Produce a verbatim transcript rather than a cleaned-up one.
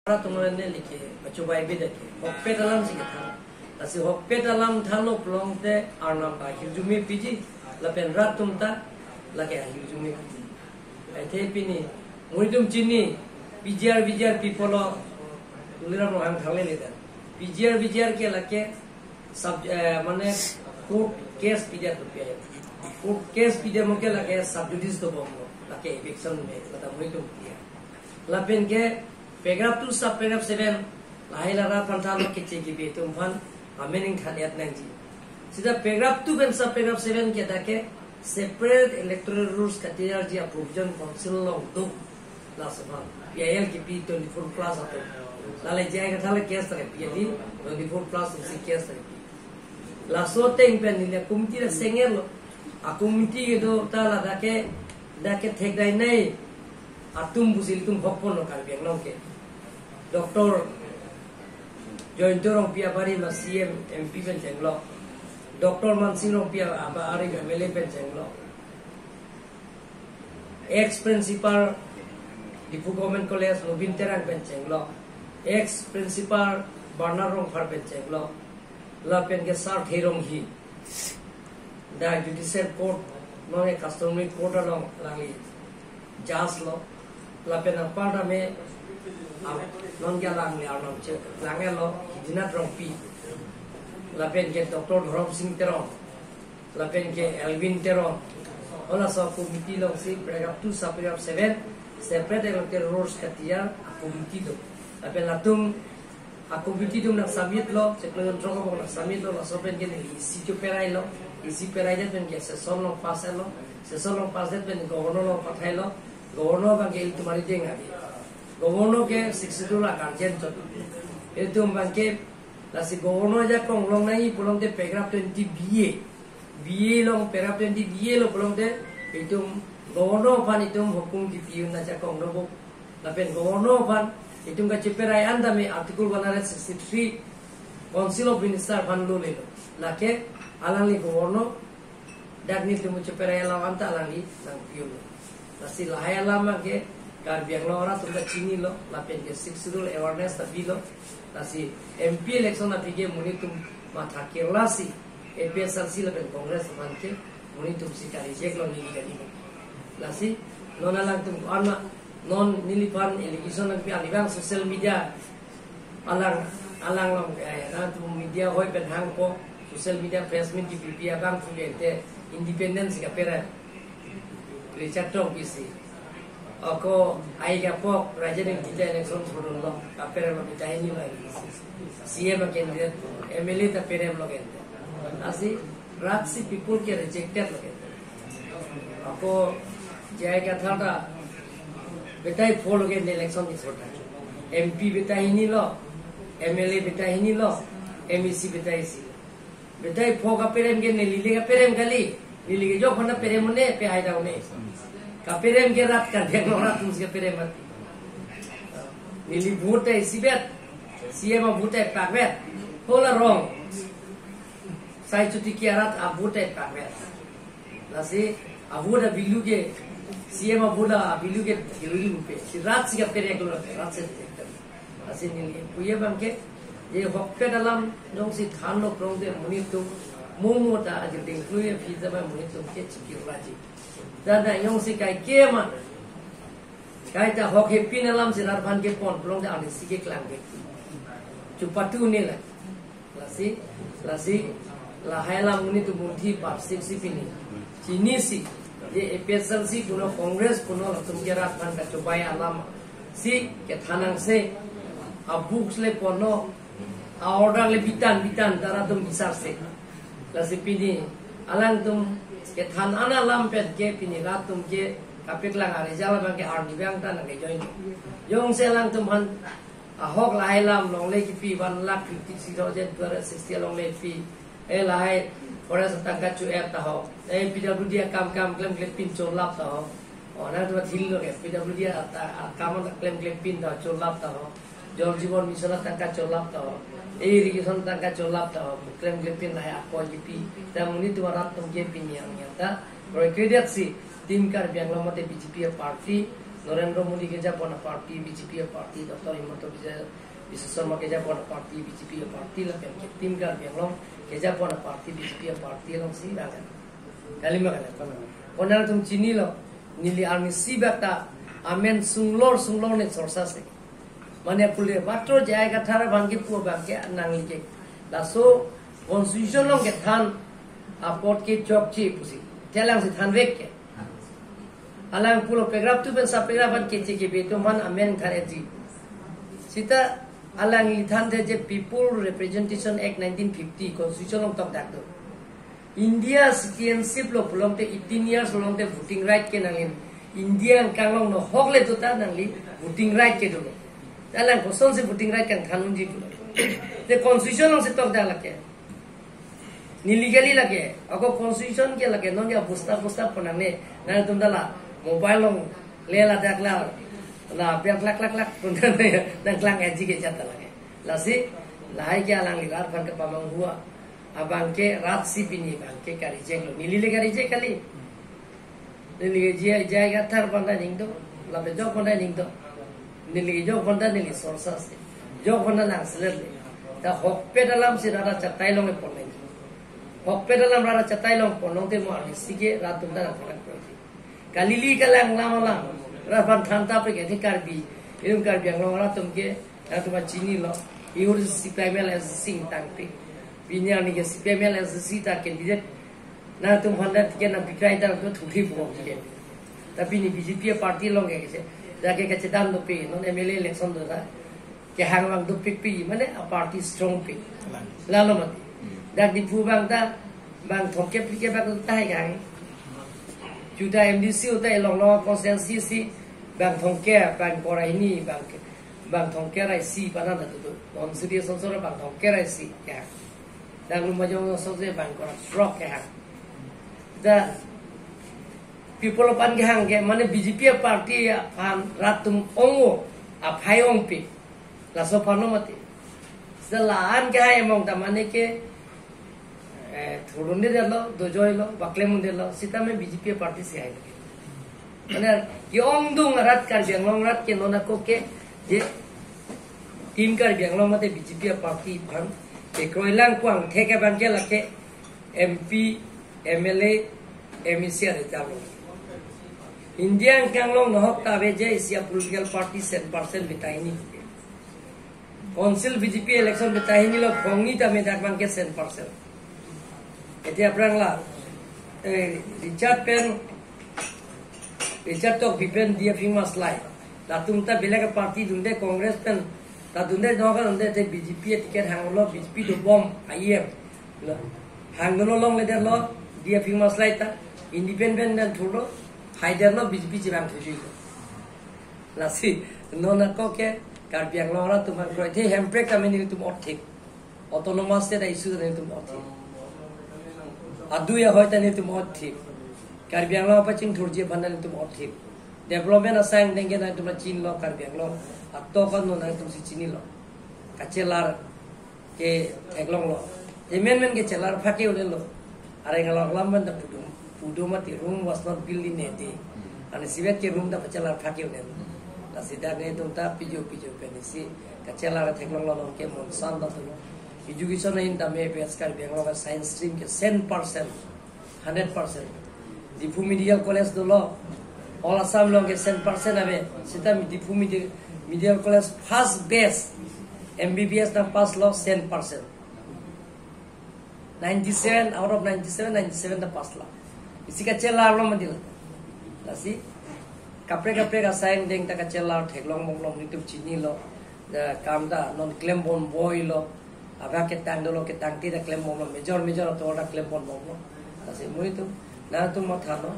Rat atum ne lake, pachobai beda ke. Hokpet alam si kethan. Lasi hokpet alam thanlo pulote Arnam ta ahirjume piji, lapen rat atum ta lake ahirjume piji. Athe pini, monit atum chini, P G R, V G R pi pulo, Tuliram Ronghang thangle le dan. P G R, V G R ke lake, sub, eh, mane, court case pidet atum pi. Court case pidet mo ke lake sub judice dobomlo, lake eviction me, kata monit atum pi. Lapen ke paragraph two sub paragraph seven, lahai la rat aphan thanlo, keche kebi atum aphan, amening than-et nangji. Sita paragraph two pen sub paragraph seven ke dak ke separate electoral rolls katirji a-provision council along do. Laso aphan P I L kepi twenty-four plus atum. Lale J I Kathar le case ta kepi, ali twenty-four plus atum si case ta kepi. Laso ateng pen neli committee ta sengirlo. A-committee kedo ta ladak ke, dak ke thekdai nei atum pusi ilitum hokponlo Karbi Anglong ke. Doctor Jayanta Rongpi abarim a-C E M, M P pen chenglok. Doctor Mansing Rongpi abarim M L A pen chenglok. Ex principal Diphu Government College Nobin Terang pen chenglok. Ex principal Bernard Rongphar pen chenglok. Lapen ke Sarthe Ronghi. Dak judicial court, non ke customary court along alangli judge lo. Lapen apar tame, ah, non ke alangli arnam che, lang lo, Hidinath Rongpi. Lapen ke Doctor Dhorom Sing Teron. Lapen ke Elwin Teron. Halaso committee alongsi paragraph two sub paragraph seven, separate electoral rolls katirji a-committee do. Lapen latum a-committee atum nang submit lo, chiklo jon throk abang nang submit lo, laso pen ke neli E C choperailo, E C perai det pen ke session along pass lo, session along pass det pen governor along pathailo, governor abang ke ilitum arideng ave. Governor ke sixth schedule a-guardian chot. Ilitum abang ke, lasi governor ajakong long nangji pulote paragraph twenty B A, B A along, paragraph twenty B A lo pulote, itum governor aphan itum hukum kipi un ajakong dobo. Lapen governor aphan itum kacheperai an tame Article one hundred sixty-three Council of Minister aphan lolelo. Lake alangli governor, dak nelitum cheperai alam anta alangli nangpi unlo. Lasi lahai alam abang ke Karbi Anglong arat atum ta chinilo, lapen ke sixth schedule awareness ta bilo. Lasi M P election aphi ke monit atum matha kirlasi, A P H L C lapen Congress aphan ke monit atum si ka-reject lo, neli kali. Lasi non alangtum ko-an ma, non neliphan allegation nangpi, alibang social media alang, alang along, eh, nangtum media hoi pen hangpo, social media press meet kipipi abang pulote independent si kaperem. Richard Tokbi si. Ako ai kapok Rajen Ingti ta election sodunlo, kaperem lo, beta hini lo. C M a-candidate, M L A ta perem lo kente. Lasi rat si people ke rejected lo kente. Ako J I Kathar ta beta pho lo kente election ni sota. M P beta hini lo, M L A beta hini lo, M A C beta isi lo. Beta pho kaperem ke neli le kaperem kali. Neli ke jok mana perem ne, pe hai daw ne. Kaperem ke rat kan, dia orang tu kaperem mati. Neli vote ta isibet, C M a-vote ta pakbet. Hola wrong. Sai chuti ki arat a-vote ta pakbet. Lasi a-vote a-value ke, C M a-vote a-value ke theory rupe. Si rat si kaperem lo, rat si kaperem. Lasi neli puji abang ke, je hokpet alam jongsi thanlo pulote monit atum, mo mo ta aji dengklui aphi ta ba monit atum ke chikir laji. Dada jongsi kaike ma, kaita hok hepin alam si rat aphan kepon pulote arnisi keklang ke. Chupatu ne la. Lasi, lasi, lahai alam monit atum munthi parsik si pini. Chinisi, je A P H L C puno, Congress puno, latum ke rat aphan kachobai alam si kethan nangse, a-books le ponlo, a-order le bitan, bitan, ta rat atum bisarse. Lasi pini, alangtum kethan an alam pen ke pini rat atum ke kapeklang a-result abang ke arni abang ta nangkejoin. Jongsi alangtum aphan ahok lahai alam longle kipi one lakh fifty-three thousand two hundred sixty alongle pi. Eh, lahai forest atangka cho-et ta ho. Eh, P W D akam kam klemkle pin cholap ta ho. Oh, nangtum thil lo ke, P W D ata-, akam klemkle pin ta cholap ta ho. Jal Jeevan Mission atangka cholap ta ho. Eh, irrigation atangka cholap ta ho. Klemkle pin lahai ako kipi. Ta monit atum rat atum ke pini yang yang ta. Roi kredit si Team Karbi Anglong mate B J P a-party Narendra Modi kejapon aparty, B J P aparty, Doctor Himanta Biswa, Biswa Sarma kejapon aparty, B J P aparty, lapen ke Team Karbi Anglong kejapon aparty, B J P aparty alongsi vang. Kalima kali. Konat atum chinilo, neli arnisi bak ta amen sunglor sunglor ne sorsa se. Mane pule matro J I Kathar abang kepu abang ke nangli ke. Laso constitution along kethan apot ke chokche pusi. Te alangsi thanvek ke. Alang pulo paragraph two pen sub paragraph one keche kebe atum aphan amen than etji. Seta alangli thanthe je People Representation Act nineteen fifty constitution along tokdak do. India citizenship lo pulote eighteen years pulote voting right ke nangli. India angkang along nohok le do ta nangli voting right ke dolo. Alang kosonsi voting right kangthan unji pulo. Te constitution alongsi tokdak lake. Neli kali lake, ako constitution ke lake, non ya busta busta ponang ne, nangtum ta la mobile along le ladak la, la biang klak klak klak, ponang ne, nangklang etji ke jat ta lake. Lasi, lahai ke alangli rat aphan kepamanghu abang ke rat si pini abang ke ka-reject lo, neli le ka-reject kali. Neli ke J I, J I Kathar aphan ta ning do, lapen jok aphan ta ning do. Neli ke jok aphan ta neli sorsa se. Jok aphan ta nangselet le. Ta hokpet alam si rat achatai along le pon nang. Hokpet alam rat achatai along pon nangte mo arnisi ke rat atum ta nangpon nang. Kalili kalang lam alam. Rat aphan than ta pe ke the Karbi. Itum Karbi Anglong rat atum ke, rat atum chinilo. Ihur C P I M L S C ingtangte. Pini arni ke C P I M L S C ta candidate nangtum aphan ta ticket nangpikrai ta nangtum thuthi pu ticket. Tapi pini B J P party along ke kese. Jake kachedam dopik, non M L A election do ta. Kehang vang dopikpik, mane aparty strong pik. Lalo mati. Dak Diphu abang ta, bang thomkep phlikep bang ta hai kehang. Juta M D C uta elong lo constituency si, bang thomkep, bang kora hini, bang, bang thomkep ra isi panan ta tutu. Constituency sonsor bang thomkep ra isi kehang. Dak Lumbajong sonsor bang kora throk kehang. Da People aphan kehang ke, mane B J P party aphan rat atum ong-o, aphai ongpik. Laso aphan lo mati. Seta la-an kehai among ta mane ke, eh, thurun de lo, dojoi lo, baklem un de lo, seta me B J P party si hai lo. Mane, ke-ongdung arat Karbi Anglong rat ke non ako ke, je, Team Karbi Anglong mate B J P party aphan, ke kroilang kwang, thek abang ke lake, M P, M L A, M A C are jalo. India angkang along nohok ta ave je isi a political party sen percent beta hini. Council B J P election beta hini lo phongni ta me dak abang ke sen percent. Eti aphrang la, eh, Richard pen, Richard Tokbi pen D F Ingmarslai. Latum ta belek party dunde Congress pen. Ta dunde noka dunde te B J P ticket hanglo B J P dobom I M. Lo. Hangdunlo longle det lo, D F Ingmarslai ta independent thurlo, haidet lo B J P chevang thuji. Lasi, non ako ke, Karbi Anglong rat atum aphan kroithe Hemprek ta me nelitum othik. Autonomous state issue ta nelitum othik. Adui ahoi ta nelitum othik. Karbi Anglong apachingthurji aphan ta nelitum othik. Development asai angdeng ke nangtum chinilo Karbi Anglong. Ato kan non nangtum si chinilo. Kachelar ke theklonglo. Amen men ke chelar phake un-e lo. Are ngalak lam man ta pudum, pudum mati, room was not built in a day. Ani sibet ke room ta pachelar phake un-e lo. Lasi dak netum ta pijo pijo pen isi kachelar theklonglo, non ke monsan ta tulo. Education ahin ta me best Karbi Anglong science stream ke sen percent. Hundred percent. Diphu Medical College dolo. All Assam along ke sen percent ave. Seta Diphu Medi-, Medical College first batch M B B S nangpass lo sen percent. Ninety-seven out of ninety-seven, ninety-seven ta pass lo. Isi kachelar lo mati lo. Lasi kaprek kaprek asai angdeng ta kachelar theklongbomlo, netum chinilo. Da kam ta non klembom boi lo. Abang ketang dolo, ketangte ta klembomlo, major major ator ta klembomlo. Lasi mo itum, nangtum mathalo.